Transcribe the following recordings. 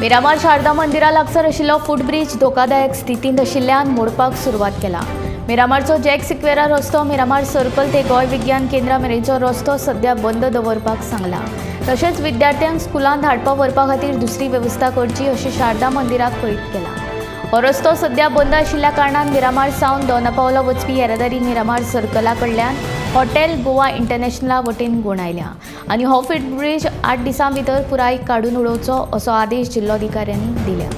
मिरामार शारदा मंदिरा लागसार आशिल्लो फुटब्रिज धोकादायक स्थितींत आशिल्ल्यान मोडपाक सुरवात केला। मिरामारचो जॅक सिक्वेरा रस्तो मिरामार सर्कल ते गोंय विज्ञान केंद्रा मेरेनचो रस्तो सध्या बंद दवरपाक सांगला। तशेंच विद्यार्थ्यांक स्कुलांत धाडपा व्हरपा खातीर दुसरी वेवस्था करची अशें शारदा मंदिराक कळीत केलां। हो रस्तो सध्या बंद आशिल्ल्या कारणान मिरामार सावन दोनापावला वचपी येरादारी मिरामार सर्कला कडल्यान हॉटेल गोवा इंटरनॅशनला वटेन गुणायल्या आनी हो फुटब्रिज 8 दिसां भितर पुराय काडून उडोवचो असो आदेश जिल्लोधिकाऱ्यांनी दिल्या।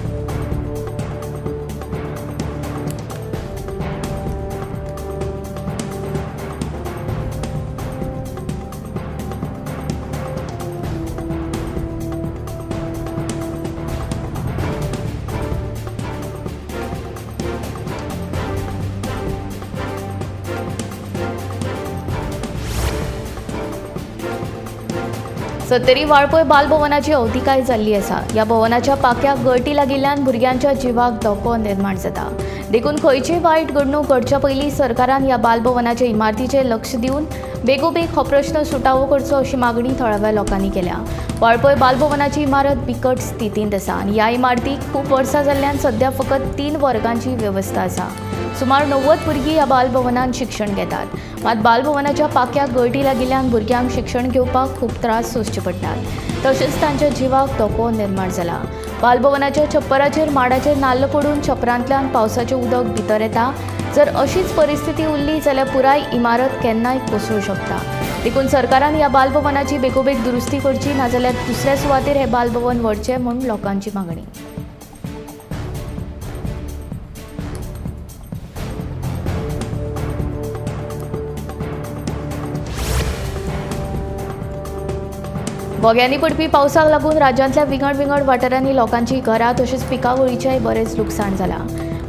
सत्तरी वाळपय बालभवनाची अवतिकाय जाल्ली आसा। ह्या भवनाच्या पाक्याक गळटी लागिल्ल्यान भुरग्यांच्या जिवाक धोको निर्माण जाता। देखून खंयचीय वायट घडणूक घडच्या पयलीं सरकारान ह्या बालभवनाच्या इमारतीचेर लक्ष दिवन बेगोबेग हो प्रश्न सुटावो करचो अशी मागणी थळाव्या लोकांनी केल्या। वाळपय बालभवनाची इमारत बिकट स्थितींत आसा आनी ह्या इमारतीक खूब वर्सां जाल्ल्यान सध्या फकत 3 वर्गांची वेवस्था आसा। सुमार 90 भुरगीं ह्या बालभवनांत शिक्षण घेतात। मात बालभवनाच्या पाक्याक गळटी लागिल्ल्यान भुरग्यांक शिक्षण घेवपाक खूब त्रास सोंसचे पडटात। तशेंच तांच्या जिवाक धोको निर्माण जाला। बालभवनाच्या छप्पराचेर माडाचेर नाल्ल पडून छप्परांतल्यान पावसाचें उदक भितर येता। जर अशीच परिस्थिती उरली जाल्यार पुराय इमारत केन्नाय कोसळूं शकता। देखून सरकारान ह्या बालभवनाची बेगोबेग दुरुस्ती करची, नाजाल्यार दुसऱ्या सुवातेर हें बालभवन व्हरचें म्हूण लोकांची मागणी। बोग्यांनी पडपी पावसाक लागून राज्यांतल्या विंगड विंगड वाठारांनी लोकांची घरां तशेंच पिकावळीचेंय बरेंच लुकसाण जालां।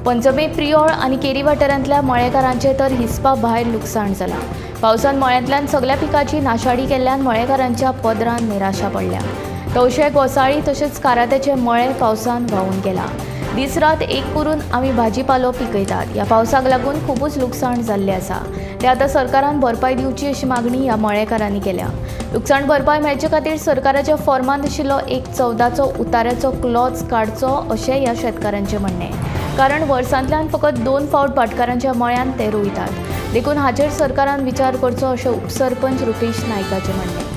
पंचमे प्रियोळ आनी केरी वाठारांतल्या मळेकारांचें तर हिसपा भायर लुकसाण जालां। पावसान मळ्यांतल्यान सगळ्या पिकाची नाशाडी केल्ल्यान मळेकारांच्या पदरान निराशा पडल्या। तवशे गोसाळी तशेंच कारात्याचे मळे पावसान व्हांवून गेला। दीस रात एक करून आमी भाजीपालो पिकयतात। ह्या पावसाक लागून खुबूच लुकसाण जाल्लें आसा। ते आतां सरकारान भरपाय दिवची अशी मागणी ह्या मळेकारांनी केल्या। लुकसाण भरपाय मेळचे खातीर सरकाराच्या फॉर्मांत आशिल्लो 1/14चो उतार्याचो क्लॉज काडचो अशें ह्या शेतकारांचें म्हणणें। कारण वर्सांतल्यान फकत 2 फावट भाटकारांच्या मळ्यांत ते रोयतात। देखून हाचेर सरकारान विचार करचो अशें उपसरपंच रुपेश नायकाचें म्हणणें।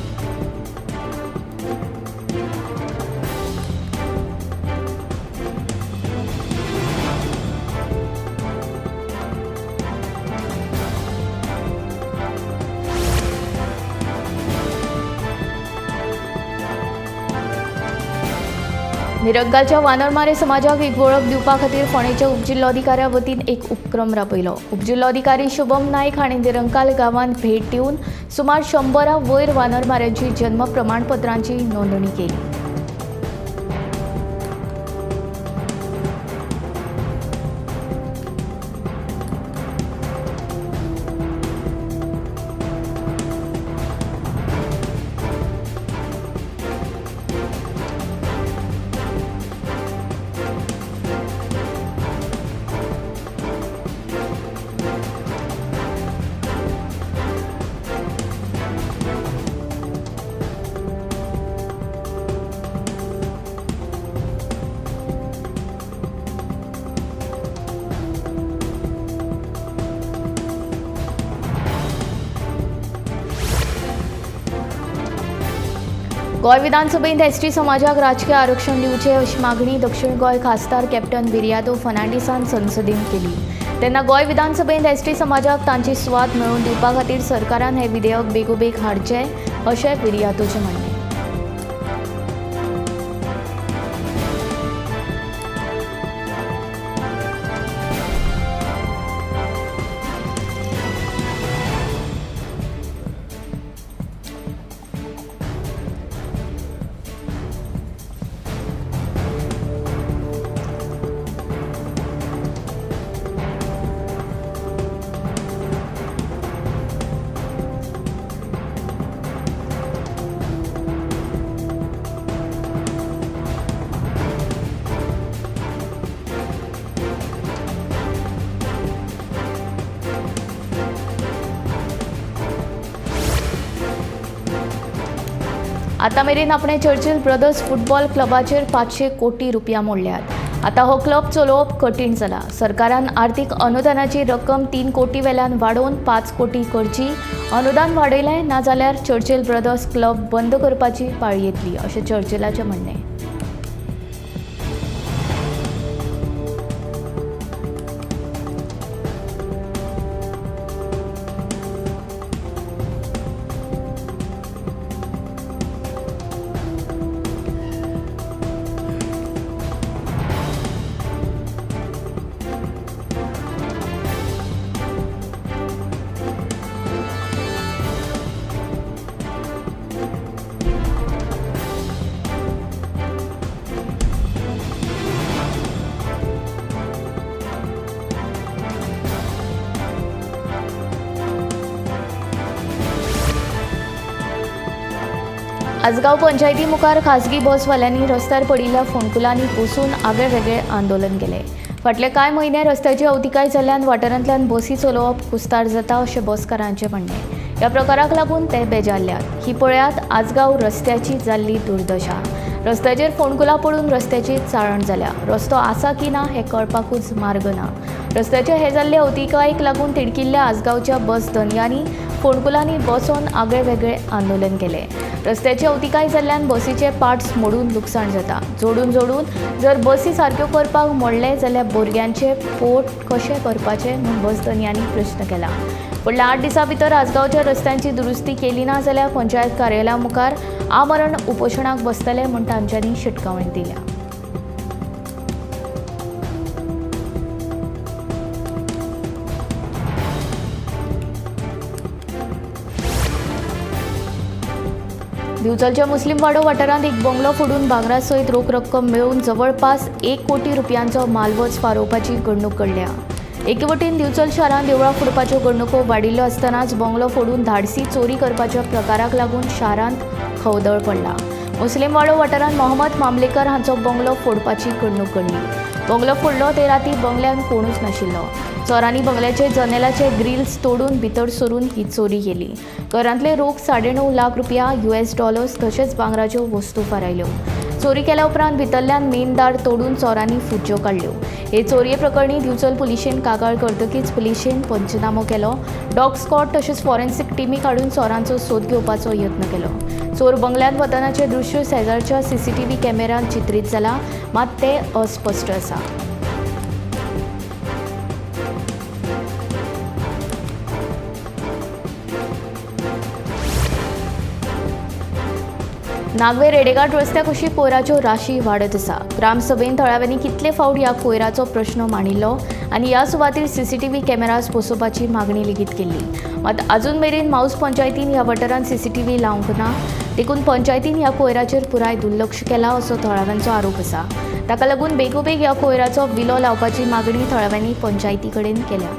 निरंकालच्या वानरमारे समाजाक एक वळख दिवपा खातीर फोंडेच्या उपजिल्लोधिकाऱ्या वतीन एक उपक्रम राबयलो। उपजिल्लोधिकारी शुभम नायक हांणी निरंकाल गांवांत भेट दिवन सुमार 100 वयर वानरमाऱ्यांची जन्म प्रमाणपत्रांची नोंदणी केली। गोंय विधानसभेंत एसटी समाजाक राजकीय आरक्षण दिवचें अशी मागणी दक्षिण गोंय खासदार कॅप्टन विरियातो फर्नांडीसान संसदेंत केली। तेन्ना गोंय विधानसभेंत एसटी समाजाक तांची सुवात मेळोवन दिवपा खातीर सरकारान हें विधेयक बेगोबेग हाडचें अशें विरियातोचें म्हणणें। आतां मेरेन आपणे चर्चिल ब्रदर्स फुटबॉल क्लबाचेर 500 कोटी रुपया मोडल्यात. आतां हो क्लब चलोवप कठीण जाला. सरकारान आर्थीक अनुदानाची रक्कम 3 कोटी वेल्यान वाडोवन 5 कोटी करची. अनुदान वाडयलें ना जाल्यार चर्चिल ब्रदर्स क्लब बंद करपाची पाळी येतली अशें चर्चिलाचें म्हणणें. आजगांव पंचायती मुखार खासगी बसवाल्यांनी रस्त्यार पडिल्ल्या फोंडकुलांनी बसून आगळे वेगळे आंदोलन केलें. फाटले कांय म्हयने रस्त्याची अवतिकाय जाल्ल्यान वाठारांतल्यान बसी चलोवप कुस्तार जाता अशें बसकारांचें म्हणणें. ह्या प्रकाराक लागून ते बेजारल्यात. ही पळयात आजगांव रस्त्याची जाल्ली दुर्दशा. रस्त्याचेर फोंडकुलां पडून रस्त्याची चाळण जाल्या. रस्तो आसा की ना हें कळपाकूच मार्ग ना. रस्त्याचे हे जाल्ले अवतिकायेक लागून तिडकिल्ल्या आजगांवच्या बस धनयांनी फोंडकुलांनी बसोन आगळे वेगळे आंदोलन केलें. रस्त्याची अवतिकाय जाल्ल्यान बसीचे पार्ट्स मोडून लुकसाण जाता. जोडून जोडून जर बसी सारक्यो करपाक मोडले जाल्यार भुरग्यांचे पोट कशें करपाचें म्हूण बस धनयांनी प्रश्न केला. फुडल्या 8 दिसां भितर आजगांवच्या रस्त्यांची दुरुस्ती केली ना जाल्यार पंचायत कार्यालया मुखार आमरण उपोशणाक बसतले म्हूण तांच्यांनी शिटकावणी दिल्या. दिवचलच्या मुस्लीम वाडो वाठारांत एक बंगलो फोडून भांगरा सयत रोख रक्कम मेळोवन जवळपास 1 कोटी रुपयांचो मालवज फारोवपाची घडणूक घडल्या. एके वटेन दिवचल शारांत देवळां फोडपाच्यो घडणुको वाडिल्ल्यो आसतनाच बंगलो फोडून धाडसी चोरी करपाच्या प्रकाराक लागून शारांत खवदळ पडला. मुस्लीम वाडो वाठारांत मोहम्मद मामलेकर हांचो बंगलो फोडपाची घडणूक घडली. बंगलो फोडलो ते राती बंगल्यांत कोणूच नाशिल्लो. चोरांनी बंगल्याचे जनेलाचे ग्रिल्स तोडून भितर सरून ही चोरी केली. घरांतले रोख 9.5 लाख रुपया, US dollars तशेंच भांगराच्यो वस्तू फारायल्यो. चोरी केल्या उपरांत भितरल्यान मेन दार तोडून चोरांनी फुज्ज्यो काडल्यो. हे चोरये प्रकरणी दिवचल पुलिशेन कागाळ करतकीच पुलिशेन पंचनामो केलो. डॉग स्क्वॉड तशेंच फॉरेन्सिक टिमी काडून चोरांचो सोद घेवपाचो यत्न केलो. चोर बंगल्यांत वतनाचें दृश्य शेजारच्या CCTV कॅमेऱ्यांत चित्रीत जाला, मात तें अस्पश्ट आसा. नागवे रेडेघाट रस्त्या कुशी कोयराच्यो राशी वाडत आसा. ग्रामसभेन थळाव्यांनी कितले फावट ह्या कोयराचो प्रश्न मांडिल्लो आनी ह्या सुवातेर CCTV cameras बसोवपाची मागणी लेगीत केल्ली. मात अजून मेरेन माऊस पंचायतीन ह्या वाठारांत CCTV लावंक ना, देखून पंचायतीन ह्या कोयराचेर पुराय दुर्लक्ष केला असो थळाव्यांचो आरोप आसा. ताका लागून बेगोबेग ह्या कोयराचो विलो लावपाची मागणी थळाव्यांनी पंचायती कडेन केल्या.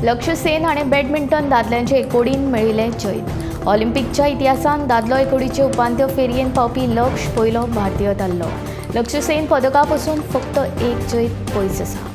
लक्ष्य सेन हाणें बॅडमिंटन दादल्यांचे एकोडीन मेळिल्लें जैत. ऑलिम्पिकच्या इतिहासांत दादलो एकोडीचे उपांत्य फेरयेन पावपी लक्ष्य पयलो भारतीय थारलो. लक्ष्य सेन पदका पसून फक्त 1 जैत पयस आसा.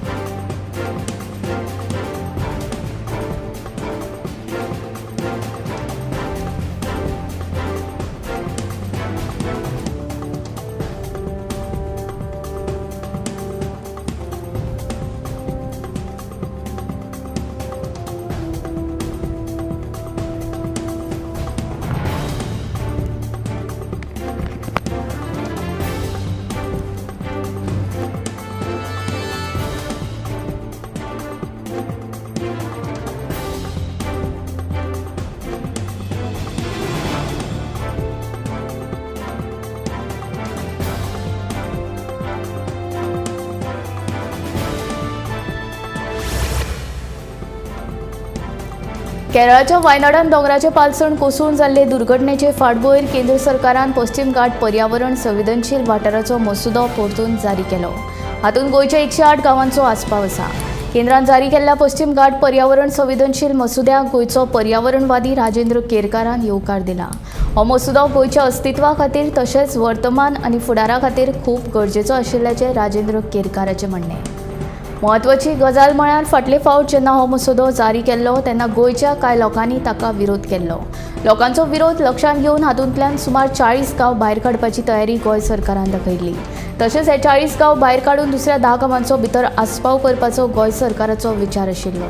केरळाच्या वायनाडान दोंगराचे पालसण कोसळून जाल्ले दुर्घटनेचे फाटभुंयेर केंद्र सरकारान पश्चिम घाट पर्यावरण संवेदनशील वाठाराचो मसुदो परतून जारी केलो. हातूंत गोंयच्या 108 गांवांचो आस्पाव आसा. केंद्रान जारी केल्ल्या पश्चिम घाट पर्यावरण संवेदनशील मसुद्याक गोंयचो पर्यावरणवादी राजेंद्र केरकारान येवकार दिला. हो मसुदो गोंयच्या अस्तित्वा खातीर तशेंच वर्तमान आनी फुडारा खातीर खूब गरजेचो आशिल्ल्याचें राजेंद्र केरकाराचें म्हणणें. म्हत्वाची गजाल म्हळ्यार फाटले फावट जेन्ना हो मसुदो जारी केल्लो तेन्ना गोंयच्या कांय लोकांनी ताका विरोध केल्लो. लोकांचो विरोध लक्षांत घेवन हातूंतल्यान सुमार 40 गांव भायर काडपाची तयारी गोंय सरकारान दाखयल्ली. तशेंच हे 40 गांव भायर काडून दुसऱ्या 10 गांवांचो भितर आस्पाव करपाचो गोंय सरकाराचो विचार आशिल्लो.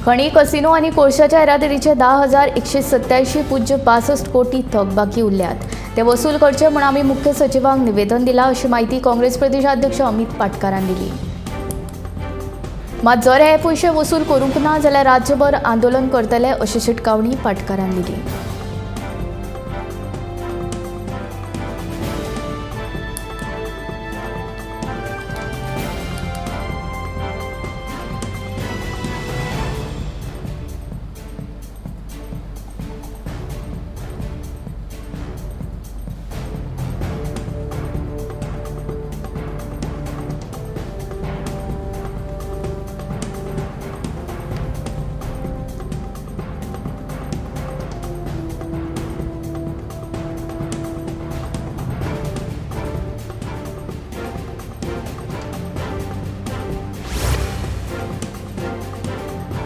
खणी, कसिनो आनी कोळशाच्या येरादारीचे 10,187.62 कोटी थकबाकी उरल्यात. ते वसूल करचे म्हूण आमी मुख्य सचिवांक निवेदन दिलां अशी म्हायती काँग्रेस प्रदेशाध्यक्ष अमित पाटकारान दिली. मात जर हे पयशे वसूल करूंक ना जाल्यार राज्यभर आंदोलन करतले अशी शिटकावणी पाटकारान दिली.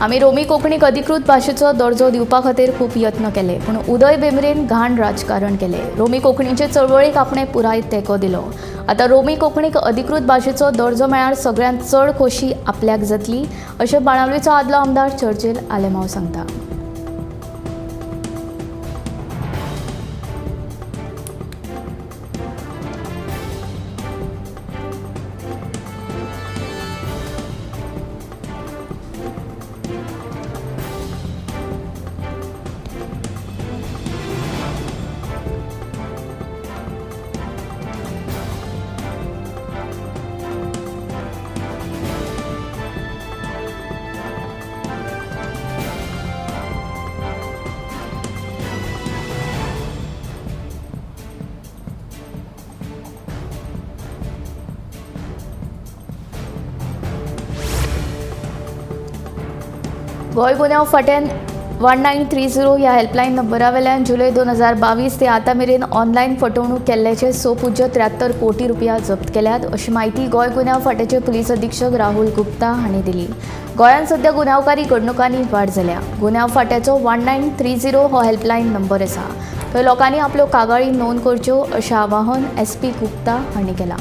आमी रोमी कोंकणीक अधिकृत भाशेचो दर्जो दिवपा खातीर खूब यत्न केले, पूण उदय भेंब्रेन घाण राजकारण केलें. रोमी कोंकणीचे चळवळीक आपणें पुराय तेंको दिलो. आतां रोमी कोंकणीक अधिकृत भाशेचो दर्जो मेळ्ळ्यार सगळ्यांत चड खोशी आपल्याक जातली अशें बाणावलीचो आदलो आमदार चर्चिल आलेमांव सांगता. गोंय गुन्यांव फांट्यान 1930 ह्या हेल्पलायन नंबरा वेल्यान जुलय 2022 ते आतां मेरेन ऑनलायन फटवणूक केल्ल्याचे 6.73 कोटी रुपया जप्त केल्यात अशी म्हायती गोंय गुन्यांव फांट्याचे पुलीस अधीक्षक राहुल गुप्ता हांणी दिली. गोंयांत सध्या गुन्यांवकारी घडणुकांनी वाड जाल्या. गुन्यांव फांट्याचो 1930 हो हेल्पलायन नंबर आसा. थंय लोकांनी आपल्यो कागाळी नोंद करच्यो अशें आवाहन एसपी गुप्ता हांणी केलां.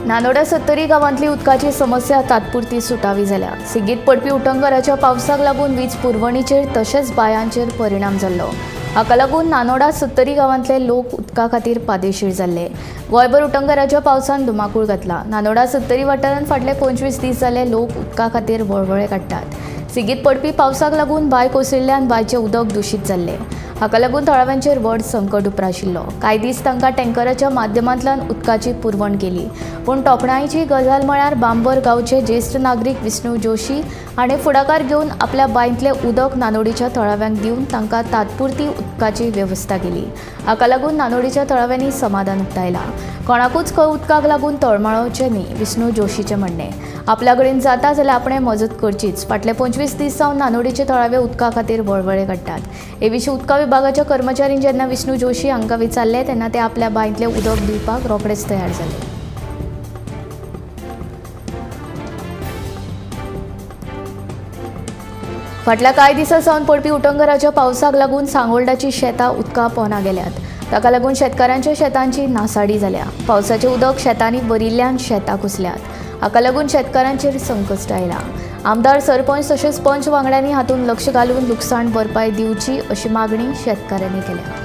नानोडा सत्तरी गांवांतली उदकाची समस्या तात्पुरती सुटावी जाल्या. सेगीत पडपी उटंगराच्या पावसाक लागून वीज पुरवणीचेर तशेंच बायांचेर परिणाम जाल्लो. हाका लागून नानोडा सत्तरी गांवांतले लोक उदका खातीर पादेशीर जाल्ले. गोंयभर उटंगराच्या पावसान धुमाकूळ घातला. नानोडा सत्तरी वाठारांत फाटले 25 दीस जाले लोक उदका खातीर वळवळे काडटात. सेगीत पडपी पावसाक लागून बांय कोसळिल्ल्यान बांयचें उदक दुशीत जाल्लें. हाका लागून थळाव्यांचेर व्हड संकट उप्राशिल्लो. कांय दीस तांकां टँकराच्या माध्यमांतल्यान उदकाची पुरवण केली. पूण तोखणायेची गजाल म्हळ्यार बांबर गांवचे ज्येश्ठ नागरीक विष्णू जोशी हाणें फुडाकार घेवन आपल्या बांयतलें उदक नानोडीच्या थळाव्यांक दिवन तांकां तात्पुरती उदकाची वेवस्था केली. हाका लागून नानोडीच्या थळाव्यांनी समाधान उक्तायलां. कोणाकूच खंय उदकाक लागून तळमळोवचें न्ही, विष्णू जोशीचें म्हणणें. आपल्या कडेन जाता जाल्यार आपणें मजत करचीच. फाटले 25 दीस सावन नानोडेचे थळावे उदका खातीर वळवळे काडटात. हे विशीं उदका विभागाच्या कर्मचाऱ्यांनी जेन्ना विष्णू जोशी हांकां विचारलें तेन्ना ते आपल्या बांयतलें उदक दिवपाक रोखडेच तयार जाले. फाटल्या कांय दिसां सावन पडपी उटंगराच्या पावसाक लागून सांगोल्डाची शेतां उदका पोंदा गेल्यात. ताका लागून शेतकारांच्या शेतांची नासाडी जाल्या. पावसाचें उदक शेतांनी भरिल्ल्यान शेतां कुसल्यात. हाका लागून शेतकारांचेर संकश्ट आयलां. आमदार, सरपंच तशेंच पंच वांगड्यांनी हातूंत लक्ष घालून लुकसाण भरपाय दिवची अशी मागणी शेतकारांनी केल्या.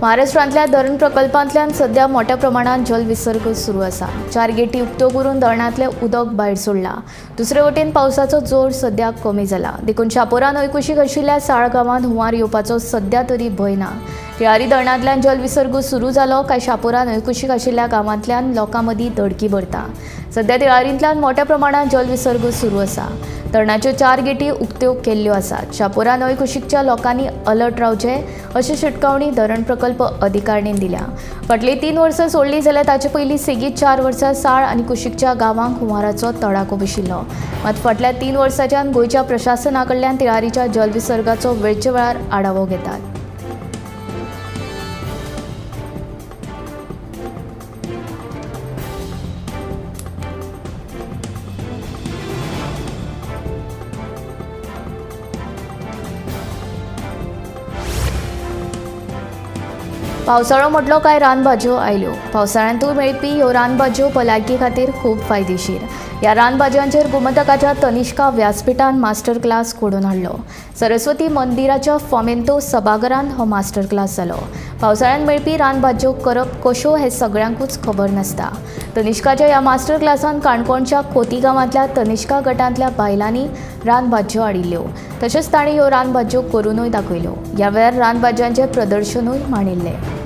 महाराष्ट्रांतल्या धरण प्रकल्पांतल्यान सध्या मोठ्या प्रमाणात जलविसर्ग सुरू आसा. 4 गेटी उक्त्यो करून धरणांतलें उदक भायर सोडलां. दुसरे वटेन पावसाचो जोर सध्या कमी जाला. देखून शापोरा न्हंयकुशीक आशिल्ल्या साळ गांवांत हुंवार येवपाचो सध्या तरी भंय ना. तिळारी धरणांतल्यान जलविसर्ग सुरू जालो काय शापोरा न्हंयकुशीक आशिल्ल्या गांवांतल्यान लोकां मदीं दडकी भरता. सध्या तिळारींतल्यान मोठ्या प्रमाणात जलविसर्ग सुरू आसा. धरणाच्यो 4 गेटी उक्त्यो केल्ल्यो आसात. शापोरा न्हंयकुशीकच्या लोकांनी अलर्ट रावचें अशी शिटकावणी धरण प्रकल्प अधिकाऱ्यांनी दिल्या. फाटलीं 3 वर्सां सोडलीं जाल्यार ताचे पयलीं सेगीत 4 वर्सां साळ आनी कुशीकच्या गांवांक हुंवाराचो तडाखो बशिल्लो. मात फाटल्या 3 वर्सांच्यान गोंयच्या प्रशासना कडल्यान तिळारीच्या जलविसर्गाचो वेळचे वेळार आढावो घेतात. पावसाळो म्हटलो काय रानभाज्यो आयल्यो. पावसाळ्यांतूय मेळपी ह्यो रानभाज्यो भलायकी खातीर खूब फायदेशीर. ह्या रानभाज्यांचेर गोमंतकाच्या तनिष्का व्यासपीठान मास्टर क्लास घडोवन हाडलो. सरस्वती मंदिराच्या फोमेंतो सभाघरांत हो मास्टर क्लास जालो. पावसाळ्यांत मेळपी रानभाज्यो करप कश्यो हें सगळ्यांकूच खबर नासता. तनिष्काच्या ह्या मास्टर क्लासान काणकोणच्या खोती गांवांतल्या तनिष्का गटांतल्या बायलांनी रानभाज्यो हाडिल्ल्यो. तशेंच तांणी ह्यो रानभाज्यो करुनूय दाखयल्यो. ह्या वेळार रानभाज्यांचें प्रदर्शनूय मांडिल्लें.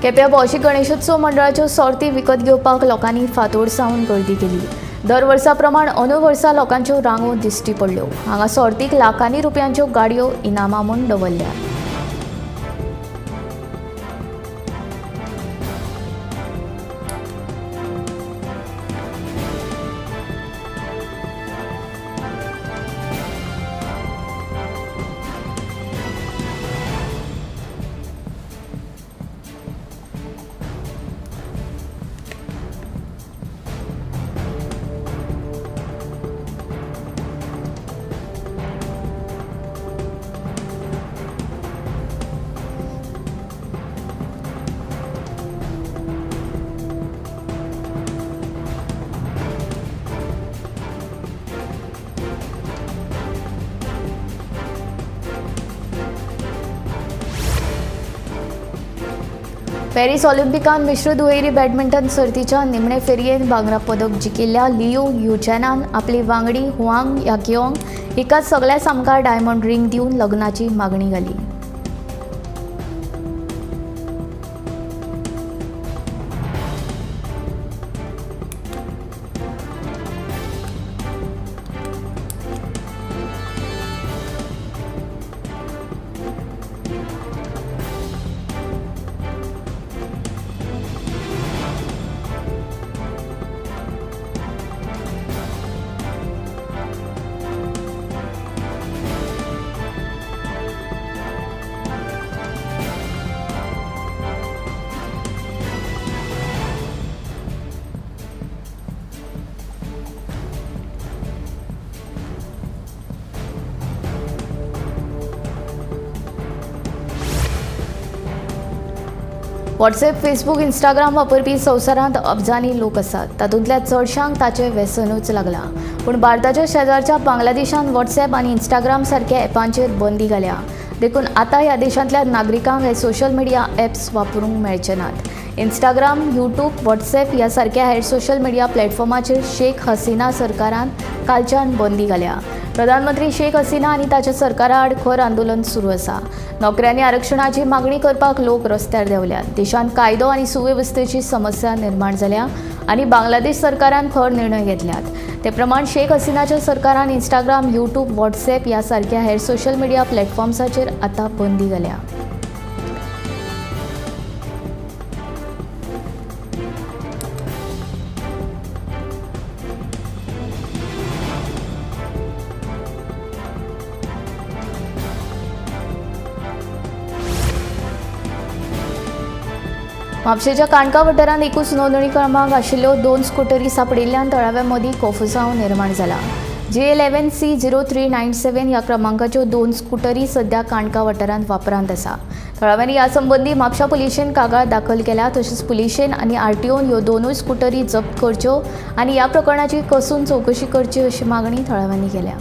केप्यां भौशीक गणेशोत्सव मंडळाच्यो सोर्ती विकत घेवपाक लोकांनी फांतोड सावन गर्दी केली. दर वर्सा प्रमाण अंदू वर्सा लोकांच्यो रांगो दिश्टी पडल्यो. हांगा सोर्तीक लाखांनी रुपयांच्यो गाडयो इनामां म्हूण दवरल्या. पॅरीस ऑलिम्पिकान मिश्र दुहेरी बॅडमिंटन सर्तीच्या निमणे फेरयेंत भांगरा पदक जिखिल्ल्या लियो युचॅनान आपली वांगडी हुआंग याकियोंग हिका सगळ्या सामकार डायमंड रिंग दिवन लग्नाची मागणी घाली. व्हॉट्सएप, फेसबूक, इंस्टाग्राम वापरपी संवसारांत अब्जांनी लोक आसात. तातूंतल्या चडशांक ताचें व्यसनूच लागलां. पूण भारताच्या शेजारच्या बांगलादेशान व्हॉट्सएप आनी इंस्टाग्राम सारक्या ॲपांचेर बंदी घाल्या. देखून आतां ह्या देशांतल्या नागरिकांक हे सोशल मिडिया ॲप्स वापरूंक मेळचे नात. इंस्टाग्राम, यूट्यूब, व्हॉट्सएप ह्या सारक्या हेर सोशल मिडिया प्लॅटफॉर्माचेर शेख हसीना सरकारान कालच्यान बंदी घाल्या. प्रधानमंत्री शेख हसीना आनी ताच्या सरकारा आड खर आंदोलन सुरू आसा. नोकऱ्यांनी आरक्षणाची मागणी करपाक लोक रस्त्यार देंवल्यात. देशांत कायदो आनी सुवेवस्थेची समस्या निर्माण जाल्या आनी बांगलादेश सरकारान खर निर्णय घेतल्यात. ते प्रमाण शेख हसीनाच्या सरकारान इंस्टाग्राम, यूट्यूब, व्हॉट्सएप ह्या सारक्या हेर सोशल मिडिया प्लॅटफॉर्म्साचेर आतां बंदी घाल्या. म्हापशेच्या काणका वाठारांत एकूच नोंदणी क्रमांक आशिल्ल्यो 2 स्कुटरी सांपडिल्ल्यान थळाव्यां मदीं कोफुसांव निर्माण जाला. J11C0397 ह्या क्रमांकाच्यो 2 स्कुटरी सध्या काणका वाठारांत वापरांत आसा. थळाव्यांनी ह्या संबंदी म्हापशा पुलिशेन कागाळ दाखल केल्या. तशेंच पुलिशेन आनी आरटीओन ह्यो दोनूय स्कुटरी जप्त करच्यो आनी ह्या प्रकरणाची कसून चवकशी करची अशी मागणी थळाव्यांनी केल्या.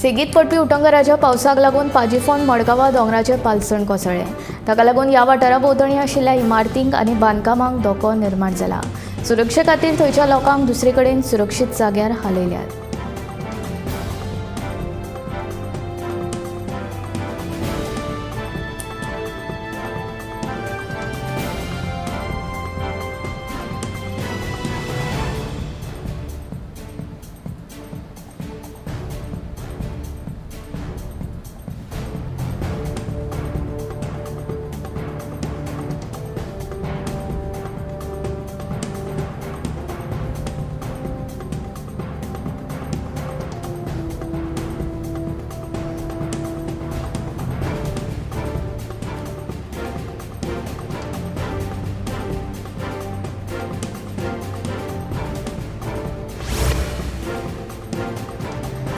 सेगीत पडपी उटंगराच्या पावसाक लागून पाजीफोंड मडगांवां दोंगराचें पालसण कोसळ्ळें. ताका लागून ह्या वाठारा भोंवतणी आशिल्ल्या इमारतींक आनी बांदकामांक धोको निर्माण जाला. सुरक्षे खातीर थंयच्या लोकांक दुसरे कडेन सुरक्षीत जाग्यार हालयल्यात.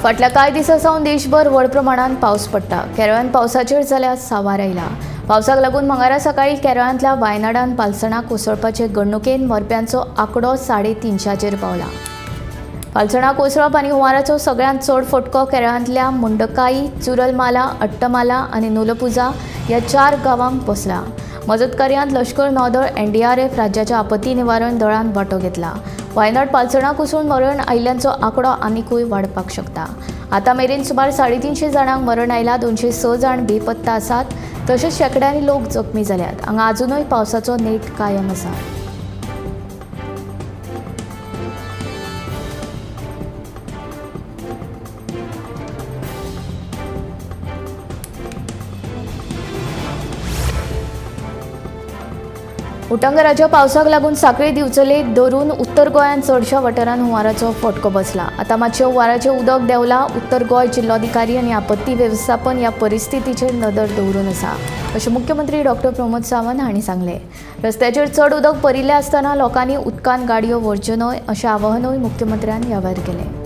फाटल्या कांय दिसां सावन देशभर व्हड प्रमाणांत पावस पडटा. केरळांत पावसाचेर जाल्यार सांवार आयला. पावसाक लागून मंगळारा सकाळीं केरळांतल्या वायनाडान पालसणां कोसळपाचे घडणुकेन मरप्यांचो आंकडो 350चेर पावला. पालसणां कोसळप आनी हुंवाराचो सगळ्यांत चड फटको केरळांतल्या मुंडकाई, चुरलमाला, अट्टमाला आनी नुलपुजा ह्या 4 गांवांक बसला. मजत कार्यांत लश्कर, नौदळ, एनडीआरएफ, राज्याच्या आपत्ती निवारण दळान वांटो घेतला. वायनाड पालसणां कोसळून मरण आयिल्ल्यांचो आंकडो आनिकूय वाडपाक शकता. आतां मेरेन सुमार 350 जाणांक मरण आयला. 206 जाण बेपत्ता आसात. तशेंच शेंकड्यांनी लोक जखमी जाल्यात. हांगा आजुनूय पावसाचो नेट कायम आसा. उटंगराच्या पावसाक लागून साखळी दिवचले धरून उत्तर गोंयांत चडशा वाठारांत हुंवाराचो फटको बसला. आतां मातशें हुंवाराचें उदक देंवलां. उत्तर गोंय जिल्लोधिकारी आनी आपत्ती वेवस्थापन ह्या परिस्थितीचेर नदर दवरून आसा अशें मुख्यमंत्री डॉक्टर प्रमोद सावंत हांणी सांगलें. रस्त्याचेर चड उदक भरिल्लें आसतना लोकांनी उदकांत गाडयो व्हरच्यो न्हय अशें आवाहनूय मुख्यमंत्र्यान ह्या वेळार केलें.